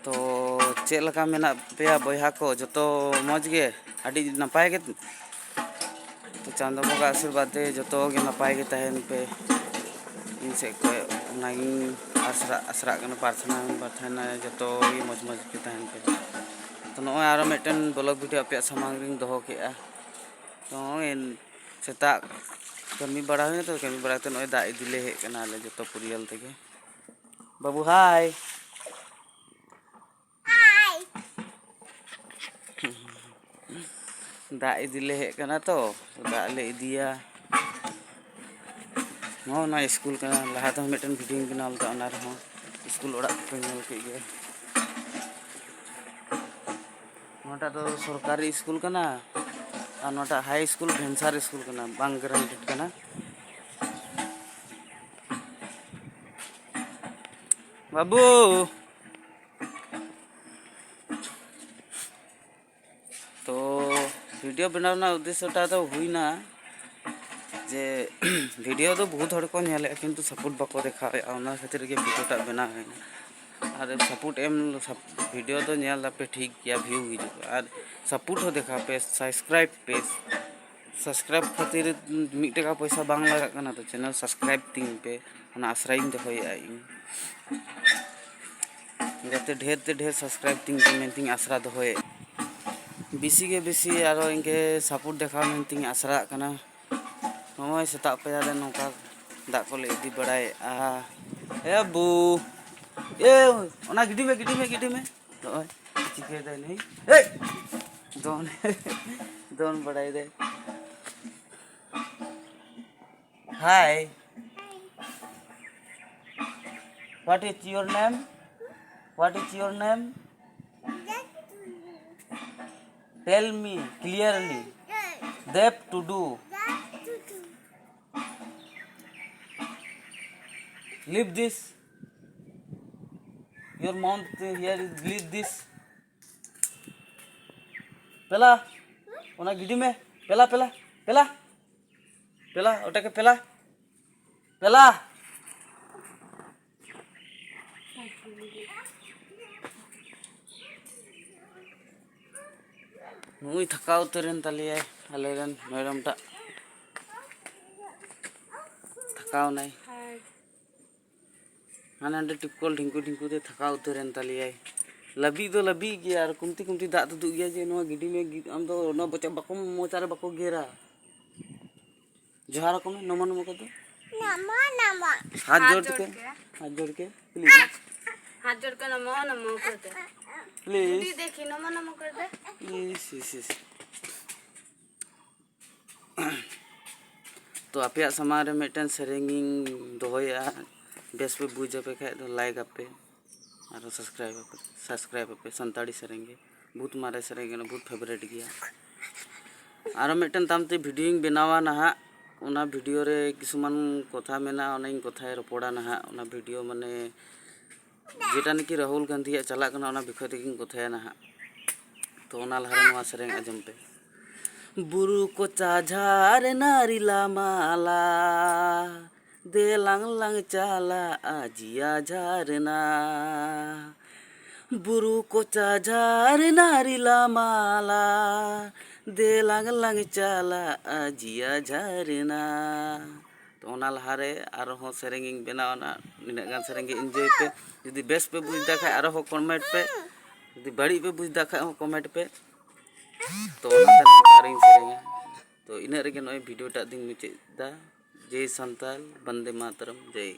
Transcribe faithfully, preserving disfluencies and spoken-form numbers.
ᱛᱚ, ᱪᱮᱫ ᱞᱮᱠᱟ ᱢᱮᱱᱟᱜ ᱯᱮᱭᱟ ᱵᱚᱭᱦᱟ ᱠᱚ? ᱡᱚᱛᱚ ᱢᱚᱡᱽ ᱜᱮ? ᱟᱹᱰᱤ ᱱᱟᱯᱟᱭ ᱜᱮ? ᱛᱚ, ᱪᱟᱸᱫᱚ ᱵᱚᱸᱜᱟ ᱟᱥᱤᱨᱵᱟᱫᱽ ᱛᱮ ᱡᱚᱛᱚ ᱜᱮ ᱱᱟᱯᱟᱭ ᱜᱮ ᱛᱟᱦᱮᱱ ᱯᱮ᱾ ᱤᱧ ᱥᱮᱫ ᱠᱷᱚᱱ ᱚᱱᱟᱜᱤᱧ ᱟᱥᱨᱟ, ᱟᱥᱨᱟᱜ ᱠᱟᱱᱟ, ᱯᱨᱟᱨᱛᱷᱚᱱᱟ, ᱯᱨᱟᱨᱛᱷᱚᱱᱟ ᱡᱚᱛᱚ ᱜᱮ ᱢᱚᱡᱽ ᱢᱚᱡᱽ ᱜᱮ ᱛᱟᱦᱮᱱ ᱯᱮ᱾ ᱛᱚ, ᱱᱚᱜᱼᱚᱭ ᱟᱨᱚ ᱢᱤᱫᱴᱮᱱ vlog video ᱟᱯᱮᱭᱟᱜ ᱥᱟᱢᱟᱝ ᱨᱤᱧ ᱫᱚᱦᱚ ᱠᱮᱫᱼᱟ᱾ ᱛᱚ, ᱱᱚᱜᱼᱚᱭ ᱥᱮᱛᱟᱜ ᱠᱟᱹᱢᱤ ᱵᱟᱲᱟ ᱦᱩᱭᱱᱟ, ᱛᱚ ᱠᱟᱹᱢᱤ ᱵᱟᱲᱟ ᱠᱟᱛᱮ ᱱᱚᱜᱼᱚᱭ ᱫᱟᱜ ᱤᱫᱤ ᱞᱮ ᱦᱮᱡ ᱠᱟᱱᱟ ᱟᱞᱮ ᱡᱚᱛᱚ ᱯᱚᱨᱤᱭᱟᱞ ᱛᱮᱜᱮ᱾ ᱵᱟᱹᱵᱩ, ᱦᱟᱭ᱾ ᱫᱟᱜ ᱤᱫᱤ ᱞᱮ ᱦᱮᱡ ᱠᱟᱱᱟ ᱛᱚ, ᱫᱟᱜ ᱞᱮ ᱤᱫᱤᱭᱟ᱾ ᱱᱚᱜᱼᱚ ᱱᱚᱣᱟ ᱥᱠᱩᱞ ᱠᱟᱱᱟ, ᱞᱟᱦᱟ ᱛᱮᱦᱚᱸ ᱢᱤᱫᱴᱮᱱ ᱵᱷᱤᱰᱤᱭᱳᱧ ᱵᱮᱱᱟᱣ ᱞᱮᱫᱟ, ᱚᱱᱟ ᱨᱮᱦᱚᱸ ᱥᱠᱩᱞ ᱚᱲᱟᱜ ᱠᱚᱯᱮ ᱧᱮᱞ ᱠᱮᱫ ᱜᱮᱭᱟ᱾ ᱱᱚᱣᱟᱴᱟᱜ ᱫᱚ ᱥᱚᱨᱠᱟᱨᱤ ᱥᱠᱩᱞ ᱠᱟᱱᱟ, ᱟᱨ ᱱᱚᱣᱟᱴᱟᱜ ᱦᱟᱭ ᱥᱠᱩᱞ ᱵᱷᱮᱱᱥᱟᱨ ᱥᱠᱩᱞ ᱠᱟᱱᱟ, ᱵᱟᱝ ᱜᱨᱮᱱᱰᱮᱰ ᱠᱟᱱᱟ᱾ ᱵᱟᱹᱵᱩ! ᱛᱚ, ᱵᱷᱤᱰᱤᱭᱳ ᱵᱮᱱᱟᱣ ᱨᱮᱱᱟᱜ ᱩᱫᱽᱫᱮᱥᱥᱚᱴᱟ ᱫᱚ ᱦᱩᱭᱱᱟ ᱡᱮ, ᱵᱷᱤᱰᱤᱭᱳ ᱫᱚ ᱵᱚᱦᱩᱛ ᱦᱚᱲ ᱠᱚ ᱧᱮᱞᱮᱫᱼᱟ, ᱠᱤᱱᱛᱩ ᱥᱟᱯᱳᱨᱴ ᱵᱟᱠᱚ ᱫᱮᱠᱷᱟᱣᱮᱫᱼᱟ, ᱚᱱᱟ ᱠᱷᱟᱹᱛᱤᱨ ᱜᱮ ᱵᱷᱤᱰᱤᱭᱳᱴᱟᱜ ᱵᱮᱱᱟᱣ ᱦᱩᱭᱱᱟ᱾ ᱟᱨ ᱥᱟᱯᱳᱨᱴ ᱮᱢ, ᱵᱷᱤᱰᱤᱭᱳ ᱫᱚ ᱧᱮᱞ ᱫᱟᱯᱮ ᱴᱷᱤᱠ ᱜᱮᱭᱟ, ᱵᱷᱤᱭᱩ ᱦᱤᱡᱩᱜᱼᱟ, ᱟᱨ ᱥᱟᱯᱳᱨᱴ ᱦᱚᱸ ᱫᱮᱠᱷᱟᱣ ᱯᱮ, ᱥᱟᱵᱥᱠᱨᱟᱭᱤᱵᱽ ᱯᱮ᱾ ᱥᱟᱵᱥᱠᱨᱟᱭᱤᱵᱽ ᱠᱷᱟᱹᱛᱤᱨ ᱢᱤᱫ ᱴᱟᱠᱟ ᱯᱚᱭᱥᱟ ᱵᱟᱝ ᱞᱟᱜᱟᱜ ᱠᱟᱱᱟ, ᱛᱚ ᱪᱮᱱᱮᱞ ᱥᱟᱵᱥᱠᱨᱟᱭᱤᱵᱽ ᱛᱤᱧ ᱯᱮ, ᱚᱱᱟ ᱟᱥᱨᱟᱧ ᱫᱚᱦᱚᱭᱮᱫᱼᱟ ᱤᱧ, ᱡᱟᱛᱮ ᱰᱷᱮᱨ ᱛᱮ ᱰᱷᱮᱨ ᱥᱟᱵᱥᱠᱨᱟᱭᱤᱵᱽ ᱛᱤᱧ ᱯᱮ ᱢᱮᱱᱛᱮᱧ ᱟᱥᱨᱟ ᱫᱚᱦᱚᱭᱮᱫ᱾ ᱵᱮᱥᱤ ᱜᱮ ᱵᱮᱥᱤ ᱟᱨᱚ ᱤᱱᱠᱟᱹ ᱥᱟᱯᱳᱨᱴ ᱫᱮᱠᱷᱟᱣ ᱢᱮᱱᱛᱮᱧ ᱟᱥᱨᱟᱜ ᱠᱟᱱᱟ᱾ ᱱᱚᱜᱼᱚᱭ ᱥᱮᱛᱟᱜ ᱯᱟᱭᱟᱨ ᱨᱮ ᱱᱚᱝᱠᱟ ᱫᱟᱜ ᱠᱚᱞᱮ ᱤᱫᱤ ᱵᱟᱲᱟᱭᱮᱫᱼᱟ᱾ ᱮ ᱵᱩ, ᱮ, ᱚᱱᱟ ᱜᱤᱰᱤ ᱢᱮ, ᱜᱤᱰᱤ ᱢᱮ, ᱜᱤᱰᱤ ᱢᱮ᱾ ᱱᱚᱜᱼᱚᱭ ᱪᱤᱠᱟᱹᱭᱮᱫᱟᱭ ᱱᱩᱭ? ᱮᱭ! ᱫᱚᱱ, ᱫᱚᱱ ᱵᱟᱲᱟᱭᱮᱫᱟᱭ᱾ Hi. What is your name? What is your name? Tell me clearly. Dev Tudu. Leave this. Your mouth here is, leave this. ᱯᱮᱞᱟ, ᱚᱱᱟ ᱜᱤᱰᱤ ᱢᱮ᱾ ᱯᱮᱞᱟ, ᱯᱮᱞᱟ, ᱯᱮᱞᱟ, ᱯᱮᱞᱟ, ᱚᱴᱟᱠᱮ ᱯᱮᱞᱟ, ᱯᱮᱞᱟ᱾ ᱱᱩᱭ ᱛᱷᱟᱠᱟᱣ ᱩᱛᱟᱹᱨᱮᱱ ᱛᱟᱞᱮᱭᱟᱭ, ᱟᱞᱮᱨᱮᱱ ᱢᱮᱨᱚᱢᱴᱟᱜ ᱛᱷᱟᱠᱟᱣ ᱱᱟᱭ᱾ ᱦᱟᱱᱮ ᱦᱟᱸᱰᱮ ᱴᱤᱯᱠᱚᱞ ᱰᱷᱤᱝᱠᱩ ᱰᱷᱤᱝᱠᱩ ᱛᱮ ᱛᱷᱟᱠᱟᱣ ᱩᱛᱟᱹᱨᱮᱱ ᱛᱟᱞᱮᱭᱟᱭ᱾ ᱞᱟᱹᱵᱤᱫ ᱫᱚ ᱞᱟᱹᱵᱤᱫ ᱜᱮᱭᱟ, ᱟᱨ ᱠᱩᱢᱛᱤ ᱠᱩᱢᱛᱤ ᱫᱟᱜ ᱛᱩᱫᱩᱜ ᱜᱮᱭᱟ ᱡᱮ, "ᱱᱚᱣᱟ ᱜᱤᱰᱤ ᱢᱮ, ᱜᱤ-, ᱟᱢ ᱫᱚ ᱚᱱᱟ ᱵᱚᱪᱟ ᱵᱟᱠᱚ ᱢᱚᱪᱟ ᱨᱮ ᱵᱟᱠᱚ ᱜᱮᱨᱟ᱾" ᱡᱚᱦᱟᱨ ᱟᱠᱚ ᱢᱮ, ᱱᱚᱢᱚ ᱱᱚᱢᱚ ᱠᱚ ᱫᱚ᱾ ᱱᱟᱢᱟ ᱱᱟᱢᱟ᱾ ᱦᱟᱛ ᱡᱳᱲ ᱛᱮ, ᱦᱟᱛ ᱡᱳᱲ ᱠᱮ, please. ᱦᱟᱛ ᱡᱳᱲ ᱠᱮ ᱱᱚᱢᱚ ᱱᱚᱢᱚ ᱠᱚ ᱫᱚ᱾ Please. ᱫᱤᱫᱤ ᱫᱮᱠᱷᱤ, ᱱᱚᱢᱚ ᱱᱚᱢᱚ ᱠᱚ ᱫᱚ᱾ Yes, yes, yes. ᱛᱚ, ᱟᱯᱮᱭᱟᱜ ᱥᱟᱢᱟᱝ ᱨᱮ ᱢᱤᱫᱴᱮᱱ ᱥᱮᱨᱮᱧ ᱤᱧ ᱫᱚᱦᱚᱭᱮᱫᱼᱟ, ᱵᱮᱥ ᱯᱮ ᱵᱩᱡᱽ ᱟᱯᱮ ᱠᱷᱟᱡ ᱫᱚ like ᱟᱯᱮ, ᱟᱨ subscribe ᱟᱯᱮ, subscribe ᱟᱯᱮ᱾ ᱥᱟᱱᱛᱟᱲᱤ ᱥᱮᱨᱮᱧ ᱜᱮ, ᱵᱚᱦᱩᱛ ᱢᱟᱨᱮ ᱥᱮᱨᱮᱧ ᱠᱟᱱᱟ, ᱵᱚᱦᱩᱛ favourite ᱜᱮᱭᱟ᱾ ᱟᱨᱚ ᱢᱤᱫᱴᱮᱱ ᱛᱟᱢᱛᱮ video ᱧ ᱵᱮᱱᱟᱣᱟ ᱱᱟᱦᱟᱜ, ᱚᱱᱟ video ᱨᱮ ᱠᱤᱪᱷᱩᱢᱟᱱ ᱠᱚᱛᱷᱟ ᱢᱮᱱᱟᱜᱼᱟ, ᱚᱱᱟᱧ ᱠᱚᱛᱷᱟᱭ ᱨᱚᱯᱚᱲᱟ ᱱᱟᱦᱟᱜ᱾ ᱚᱱᱟ video ᱢᱟᱱᱮ ᱡᱮᱴᱟ ᱱᱟᱠᱤ ᱨᱟᱦᱩᱞ ᱜᱟᱱᱫᱷᱤᱭᱟᱜ ᱪᱟᱞᱟᱜ ᱠᱟᱱᱟ, ᱚᱱᱟ ᱵᱤᱠᱷᱚᱭ ᱛᱮᱜᱮᱧ ᱠᱚᱛᱷᱟᱭᱟ ᱱᱟᱦᱟᱜ᱾ ᱛᱚ, ᱚᱱᱟ ᱞᱟᱦᱟᱨᱮ ᱱᱚᱣᱟ ᱥᱮᱨᱮᱧ ᱟᱸᱡᱚᱢ ᱯᱮ᱾ ᱵᱩᱨᱩ ᱠᱚᱪᱟ ᱡᱷᱟᱨᱱᱟ ᱨᱤᱞᱟ ᱢᱟᱞᱟ, ᱫᱮᱞᱟᱝ ᱞᱟᱝ ᱪᱟᱞᱟᱜᱼᱟ ᱡᱤᱭᱟ ᱡᱷᱟᱨᱱᱟ᱾ ᱵᱩᱨᱩ ᱠᱚᱪᱟ ᱡᱷᱟᱨᱱᱟ ᱨᱤᱞᱟ ᱢᱟᱞᱟ, ᱫᱮᱞᱟᱝ ᱞᱟᱝ ᱪᱟᱞᱟᱜᱼᱟ ᱡᱤᱭᱟ ᱡᱷᱟᱨᱱᱟ᱾ ᱛᱚ, ᱚᱱᱟ ᱞᱟᱦᱟᱨᱮ ᱟᱨᱦᱚᱸ ᱥᱮᱨᱮᱧ ᱤᱧ ᱵᱮᱱᱟᱣᱟ ᱱᱟᱜ, ᱱᱤᱱᱟᱹᱜ ᱜᱟᱱ ᱥᱮᱨᱮᱧ ᱜᱮ enjoy ᱯᱮ᱾ ᱡᱩᱫᱤ ᱵᱮᱥ ᱯᱮ ᱵᱩᱡᱽ ᱫᱟ ᱠᱷᱟᱡ ᱟᱨᱦᱚᱸ comment ᱯᱮ, ᱡᱩᱫᱤ ᱵᱟᱹᱲᱤᱡ ᱯᱮ ᱵᱩᱡᱽ ᱫᱟ ᱠᱷᱟᱡ ᱦᱚᱸ comment ᱯᱮ᱾ ᱛᱚ, ᱚᱱᱟᱛᱮ ᱱᱚᱝᱠᱟ ᱟᱨᱤᱧ ᱥᱮᱨᱮᱧᱟ᱾ ᱛᱚ, ᱤᱱᱟᱹᱜ ᱨᱮᱜᱮ ᱱᱚᱜᱼᱚᱭ video ᱴᱟᱜ ᱫᱩᱧ ᱢᱩᱪᱟᱹᱫ ᱫᱟ᱾ ᱡᱟᱭ ᱥᱟᱱᱛᱟᱞ, ᱵᱚᱱᱫᱮ ᱢᱟᱛᱟᱨᱟᱢ, ᱡᱟᱭ᱾